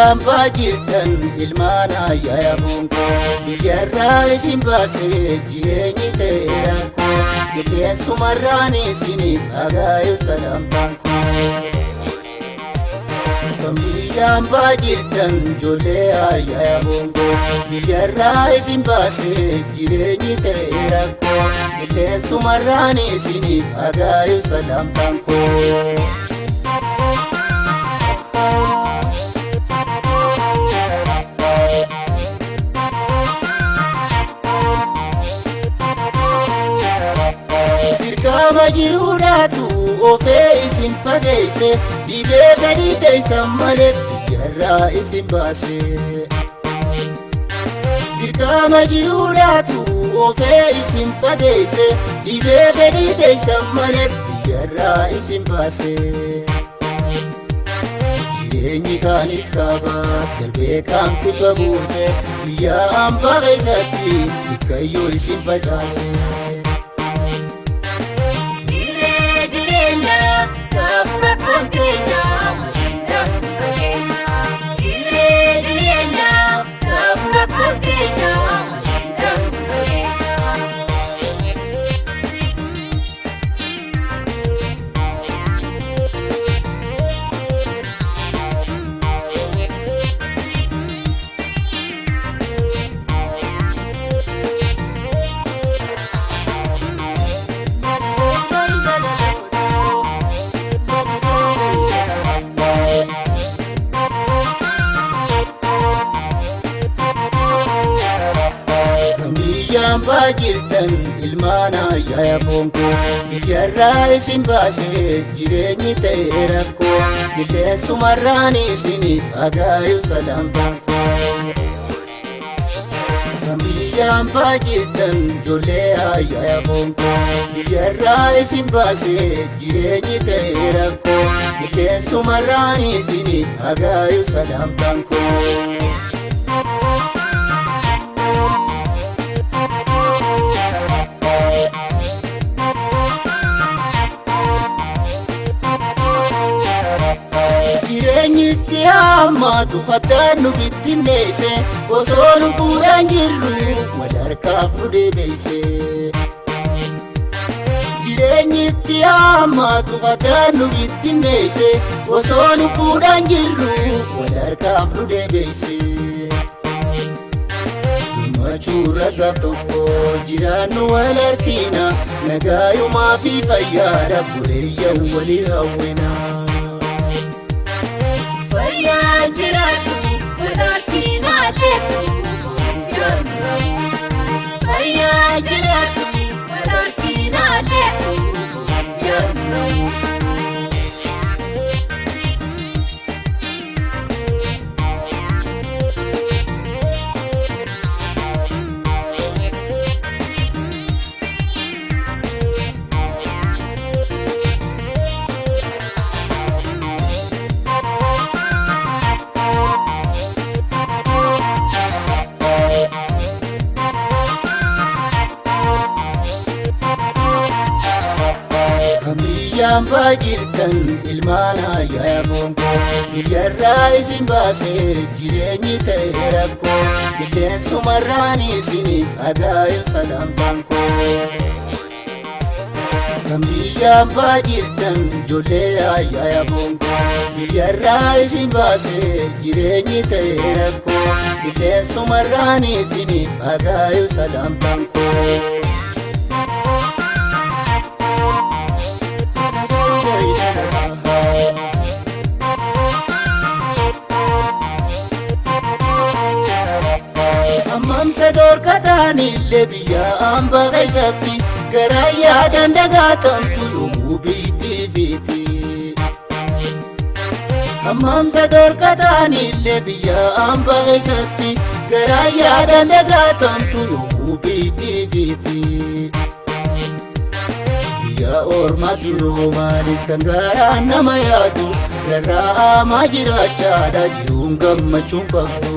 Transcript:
Biyyaan baajirtan ilmaan ayyaa boonko biyyarraa isin baasee jireenyi ta'eera qilleensumarraan isiniif agaayu salamtaan koo. Biyyaan baajirtan ijoollee ayyaa boonko biyyarraa isin baasee jireenyi ta'eera qilleensumarraan isiniif agaayu salamtaan koo. Dirqama jiruudhaatu ofee isin fageesse dhibee gadi teessan malee biyyarraa isin baase. Dirqama jiruudhaatu ofee isin fageesse dhibee gadi teessan malee biyyarraa isin baase. Jireenyi kaanis kaaba darbee kaan kibba buuse biyya hambaa keessatti dikkayyoo isin facaase. Biyyaan baajirtan ilmaan ayyaa boonko biyyarraa isin baasee jireenyi ta'e rakkoo qilleensumarraan isiniif agaayu salamtaan koo. Biyyaan baajirtan ijoollee ayyaa boonko biyyarraa isin baasee jireenyi ta'e rakkoo qilleensumarraan isiniif agaayu salamtaan koo. Jireenyi itti hammaatu faddaan nu bittinneesse osoo lubbuudhaan jirru wal harkaaf nu deebiise. Jireenyi itti hammaatu faddaan nu bittinneesse osoo lubbuudhaan jirru wal harkaaf nu deebiise. Gammachuurra gaaf tokko jiraannu wal harkina nagaayumaa fi fayyaadhaaf buleeyyan walii hawwina. Fayyaa jiraatu walharkinaa deemu. Fayyaa jiraatu walharkinaa deemu. Biyyaan baajirtan ilmaan ayyaa boonko biyyarraa isin baasee jireenyi ta'e rakkoo qilleensumarraan isiniif agaayu salamtaan koo. Biyyaan baajirtan ijoollee ayyaa boonko biyyarraa isin baasee jireenyi ta'e rakkoo qilleensumarraan isiniif agaayu salamtaan koo. Hammamsa dhorkataanillee biyya hambaa keessatti garaa yaadan dagaatamtu yommuu biitti fiiti. Hammamsa dhorkataanillee biyya hambaa keessatti garaa yaadan dagaatamtu yommuu biitti fiiti. Biyya ormaa duroomaanis kan garaa nama yaadu rarra'amaa jiraachaadha jiruun gammachuun qabdu.